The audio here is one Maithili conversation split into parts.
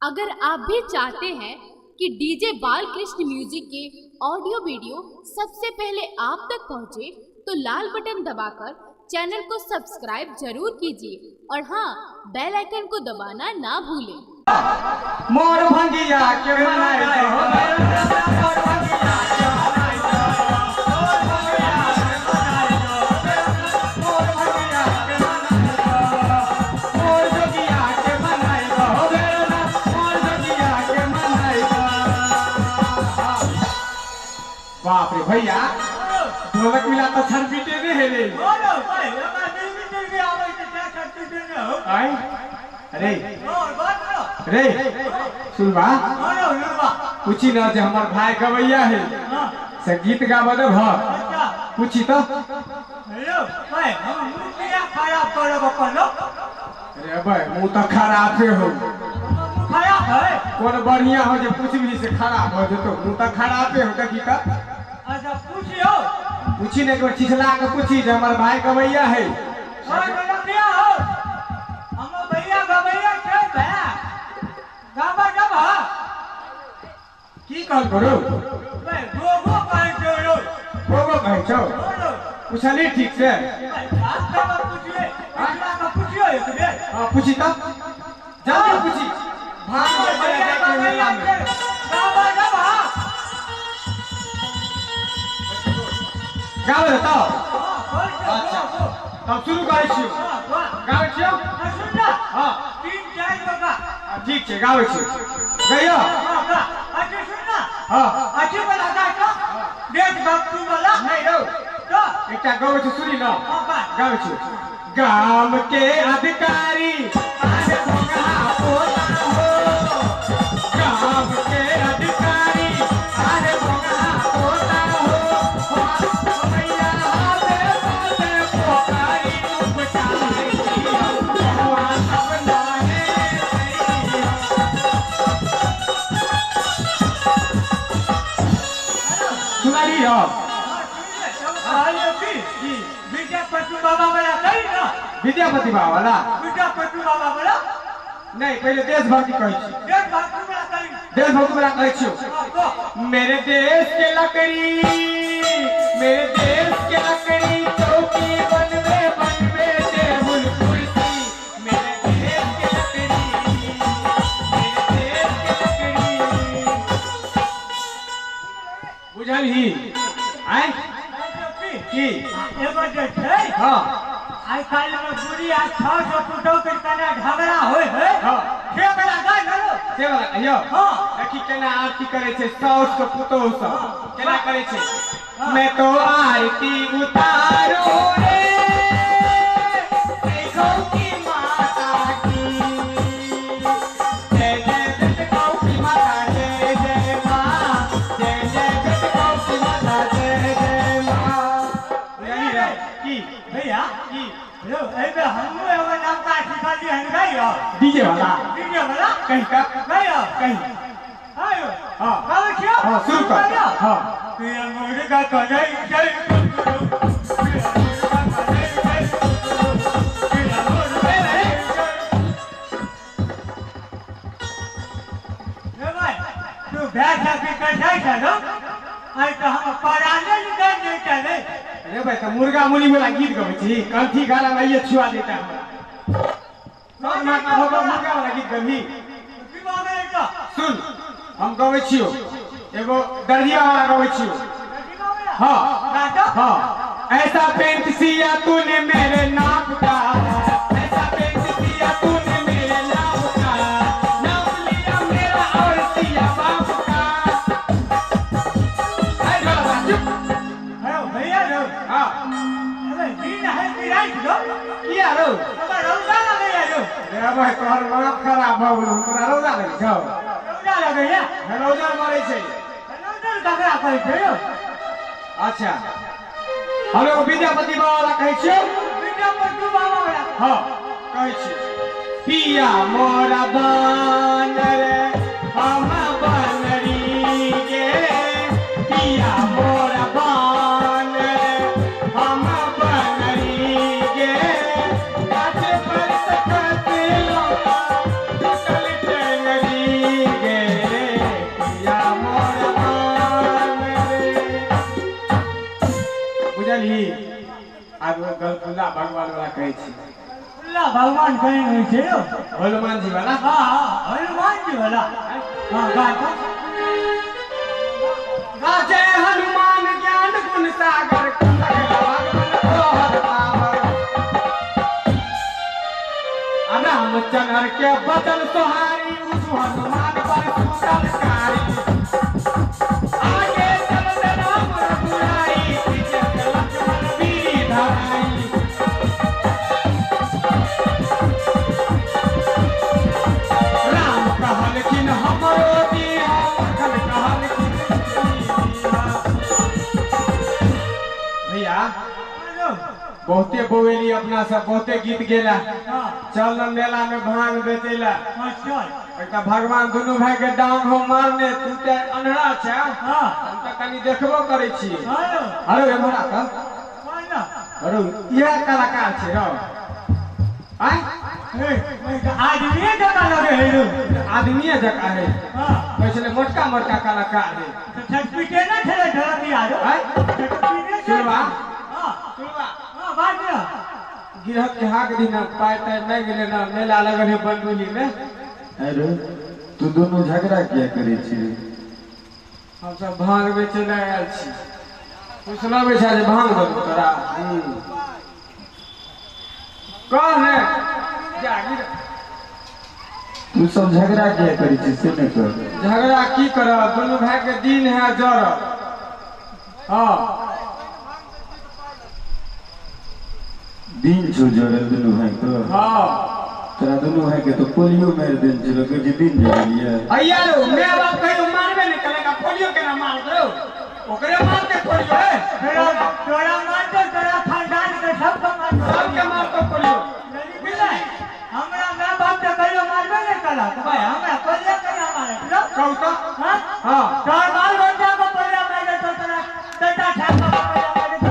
अगर आप भी चाहते हैं कि डीजे बालकृष्ण म्यूजिक के ऑडियो वीडियो सबसे पहले आप तक पहुंचे, तो लाल बटन दबाकर चैनल को सब्सक्राइब जरूर कीजिए और हाँ, बेल आइकन को दबाना ना भूलें। मोर भंगिया के मनाई दो, मोर भंगिया के मनाई दो, मोर भंगिया के मनाई दो, मोर भंगिया के मनाई दो, मोर जोगिया के मनाई दो, मोर जोगिया के मनाई दो। बाप रे भैया, ढोलक मिला तो छर पीटे ने है रे। बोलो भाई, हमरा नहीं मिटे आवे के क्या छर ने हो। आई अरे और बात करो रे सुनबा, पूछी ना जे हमार भाई गवैया है से गीत गाबे दे भर। अच्छा पूछी तो हेलो भाई, हम मुंह किया खराब करब अपन। अरे भाई मुंह तो खराब हो, मुंह खराब है कौन बढ़िया हो जे पूछबी से खराब हो जेतो, मुंह तो खराब हो देखी त। अच्छा पूछियो, पूछी ने एक बार छिछला के पूछी जे हमार भाई गवैया है। और गवैया हो, हम भैया गवैया के भैया गाबा गाबा की कहल करो भाई, गोगो कहै छौ रो, गोगो कहै छौ। पूछली ठीक से? बात का पूछिए, हमरा का पूछियो एक बेर। हां पूछी त जल्दी पूछी। भाग भैया गवैया के गाबा गाबा गाबे त। हां अच्छा तब शुरू करै छियौ, गाबै छियौ। सुन ना, हां 3 4 बगा ठीक छै गाबै छियौ, गइयो। हां गा। अच्छा सुन ना, हां अच्छी वाला गा तो देशभक्ति वाला नहीं रौ, तो एकटा गाबै छियौ सुनी ना। हां गा गाबै छियौ। गाम के अधिकारी आज भोगा पोता हो, गाम के अधिकारी आज भोगा पोता हो, भैया हाथे पाते पोकारी उपचारी भगवान अपना है। सुनाली हो? हां सुन ले। की विद्यापति बाबा वाला कही ना, विद्यापति बाबा वाला, विद्यापति बाबा वाला नहीं पहले देशभक्ति कहै छी, देशभक्ति वाला कही, देशभक्ति वाला कहै छियौ। हां मेरे देश के लकड़ी, मेरे देश के लकड़ी चौकी बनवे बनवे टेबुल कुर्सी, मेरे देश के लकड़ी, मेरे देश के लकड़ी। बुझल ही आय की एगो जे छै। हां आइ काल्हि में बुढ़ी आ 600 टूटो के कने झगड़ा होय है। हां से वाला गाय लो, से वाला कहियो। हां देखी केना आरती करे छै साउस के पुतोह सब केना करे छै। मैं तो आरती उतारो रे देखो की माता की, जय जय देखो की माता, जय जय मां, जय जय देखो की माता, जय जय मां। यही है की भैया की लो एबे हमहु एगो नवका सिखलियै हन गइयो, डीजे वाला, डीजे वाला कहीं का गइयो कहीं। आयो हां गाबै छियौ। हां शुरू कर। हां पिया मुर्गा कनै जय पिया मुर्गा कनै जय पिया मुर्गा रे भाई, तू भैंस की कटाई छलो आइ त हम पराने निकल नै चले। अरे भाई तो मुर्गा मुनी वाला गीत गबै छी, कंठी गाला में ये छुआ देता हमरा। सब माता भगवान मुर्गा वाला गीत गबी की बात है का? सुन हम गबै छियौ एगो दर्जिया वाला गबै छियौ। हां हां ऐसा पेंट सिया तूने मेरे नाप का, ऐसा पेंट सिया तूने मेरे नाप का, नाप लिया मेरा और सिया बाप का। अरे बाबा चुप। हेलो भैया रो। हां अरे दिन है कि रात रो? किया रो? हमरा रौदा लगैया रो। रे भाई तोहर मन खराब भ गेल, तोरा रौदा लगै छौ? रौदा लगैया, रौदा मारै छै, रौदा ककरा कहै छै रो? अच्छा हम एगो विद्यापति बाबा वाला कहै छियौ, विद्यापति बाबा वाला। हां कहै छियौ। पिया मोरा बानर हम बनरी गे, पिया मोरा बानर हम बनरी गे, गाछ पर सकत लौका टूटल टेंगरी। गलगुल्ला भगवान वाला कहै छी। गलगुल्ला भगवान कहीं होइ छै यौ? हनुमान जी वाला। हाँ हाँ हनुमान जी वाला। हाँ गा गा। जय हनुमान ज्ञान गुण सागर रामचंद्र के बदन सोहारी हनुमान पर सुतलकारी आगे चलते राम रघुराई पीछे लक्ष्मण वीर धाई। राम कहलखिन हमरो दिया लखन कहलखिन भैया बहुते बवेली अपना सब बहुते गीत गेला। चल मेला में भांग बेचेला। एकटा भगवान दुनू भाई के डांग हो मारने तू ते अन्हरा छै हम त कनी देखबो करै छी। अरे एम्हरा त अरे इएह कलाकार छै रौ। आय आदमीए जकाँ लगे है रौ। आदमीए जकाँ है। कहै छलै मोटका मोटका कलाकार है। छटपीटे ने छलै ढलकिया रौ। सुनबा सुनबा गिरहत के हाक दिन पाय ताय नहि गेलै ना मेला लगल है बंडुली में। अरे तू दोनों झगड़ा किया करे छी? हम सब भांग बेचे ले आयल छी। पुछना बेचा जे भांग देबो तोरा। कह ने जा तू सब झगड़ा किया करे छी से नहीं कर। झगड़ा की करब दोनों भाई के दिन है जरब। हाँ दिन छो जरल दुनू भाई को। हाँ तोरा दुनू भाई के तो पोलियो मार देल छलो के जे दिन जरलिए। अय्या रो मैं बाप कहियो मारबे नहीं करेगा पोलियो केना मार दो ओकरे मारते पोलियो है। तोरा मारते तोरा खानदान के सबके मार सबके मारते पोलियो। बुझलै हमरा my बाप के कहियो मारबे नहीं करा तो भाई हमरा पोलियो केना मारे कहू तो। हां हां तोर बाल बच्चा को पोलियो मार दे तो तोरा बेटा ठाक को पोलियो मार दे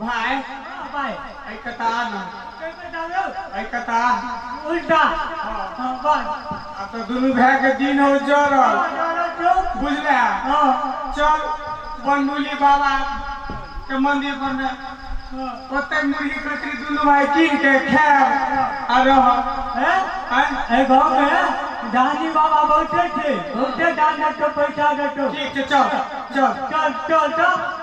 भाई। हां भाई कता ना कता उल्टा। हां बस अब तो दुनू भाई के दिन हो जरल बुझले। हां चल बंडुली बाबा के मंदिर पर में ओते मुर्गी कतरी दुनू भाई कीन के खाएब आ रह। हैं ए गांव में दानी बाबा बहुते छे बहुते दान दतो पैसा दतो। ठीक छै चल चल चल चल चल।